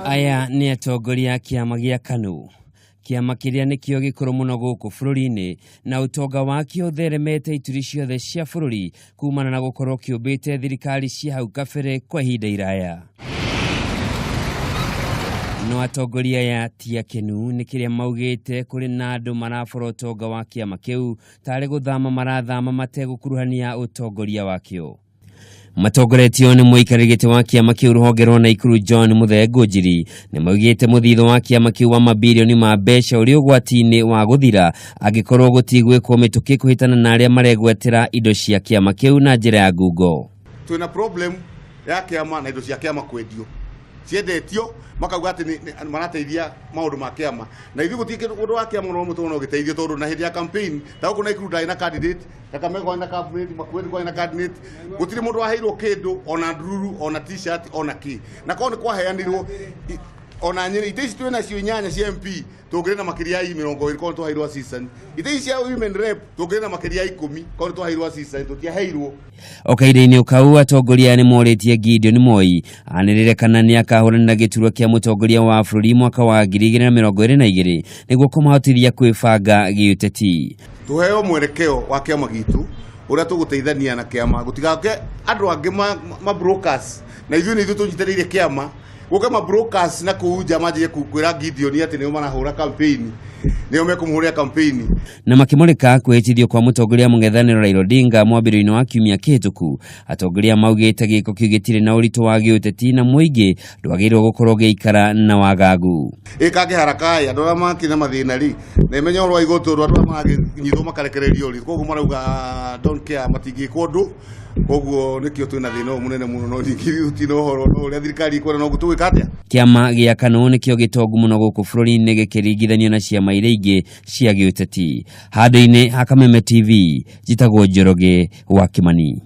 Aya nĩ atongoria a kĩama gĩa KANU, kĩama kĩrĩa nĩkĩo gĩkũrũ mũno gũkũ bũrũri-inĩ na ũtonga wakĩo ũtheremete ituri ciothe cia bũrũri kumana na gũkorwo kĩũmbĩte thirikari cia hau kabere kwa ihinda iraya. No atongoria aya ti akenu nĩ kĩrĩa maugĩte kũrĩ na andũ marabora ũtonga wa kĩama kĩu tarĩ gũthama marathama mategũkuruhania ũtongoria wakĩo. Matongoretio nĩ mũikarĩri gĩtĩ wa kĩama kĩu rũhonge rwa Naikuru John Muthee Ngũnjiri nĩ maugĩte mũthithũ wa kĩama kĩu wa mabirioni ma mbeca ũrĩ ũgwati-inĩ wa gũthira angĩkorwo gũtigwĩkwo mĩtũkĩ kũhĩtana na arĩa maregwatĩra indo cia kĩama kĩu na njĩra ya ngungo. Twĩna problem ya kĩama na indo cia kĩama kwendio, ciendetio makauga atĩ marateithia maũndũ ma kĩama, na ithuĩ gũtirĩ kĩndũ ũndũ wa kĩama ona ũmwe tũrona ũgĩteithio, tondũ na hĩndĩ ya campaign ta gũkũ Naikuru ndarĩ na candidate, Kakamega kwarĩ na candidate, Makueni kwarĩ na candidate, gũtirĩ mũndũ waheirwo kĩndũ ona ndururu ona T-shirt ona kĩ, na korwo nĩ kwaheanirwo ona nyene itĩ ici twĩ nacio inyanya cia MP tũngĩrĩ na makĩria ya 20 korwo nĩ twaheirwo assistant, itĩ ici cia women rep tũngĩrĩ na makĩria ya 10 korwo nĩ twaheirwo assistant, tũtiaheirwo. O kahinda-inĩ kau atongoria aya nĩ morĩtie Gideon Moi anĩrĩre kana nĩ akahũranĩra gĩturwa kĩa mũtongoria wa bũrũri mwaka wa 2022 nĩguo kũmahotithia kwĩbanga gĩũteti. Tũheo mwerekeo wa kĩama gitũ ũrĩa tũgũteithania na kĩama, gũtigake andũ angĩ ma brokers, na ithuĩ nĩ ithuĩ tũnyitĩrĩire kĩama, gũke ma brokers na kũu nja manjie kwĩra Gideon atĩ nĩo marahũra campaign, nĩo mekũmũhũrĩra campaign. Na makĩmũrĩka kwĩhĩtithio kwa mũtongoria mũng'ethanĩro Raila Odinga mwambĩrĩrio-inĩ wa kiumia kĩhĩtũku, atongoria maugĩte gĩko kĩu gĩtirĩ na ũritũ wa gĩũteti na mũingĩ ndwagĩrĩirwo gũkorwo ũgĩikara na wagagu. Ĩkange haraka ĩ, andũ arĩa makĩrĩ na mathĩna rĩ, na ĩmenye ũhoro wa igoti tondũ andũ aya marakĩnyitwo makarekererio rĩ, koguo marauga don't care, matingĩkwo ũndũ, koguo nĩkĩo twĩna thĩna ũyũ mũnene mũno, no ningĩ ithuĩ tũtirĩ na ũhoro, no ũrĩa thirikari ĩkwenda noguo tũgwĩka atĩa. Kĩama gĩa KANU nĩkĩo gĩtongu mũno gũkũ bũrũri-inĩ gĩkĩringithanio na ciama iria ingĩ cia gĩũteti. Handũ-inĩ ha Kameme TV, njĩtagwo Njoroge wa Kĩmani.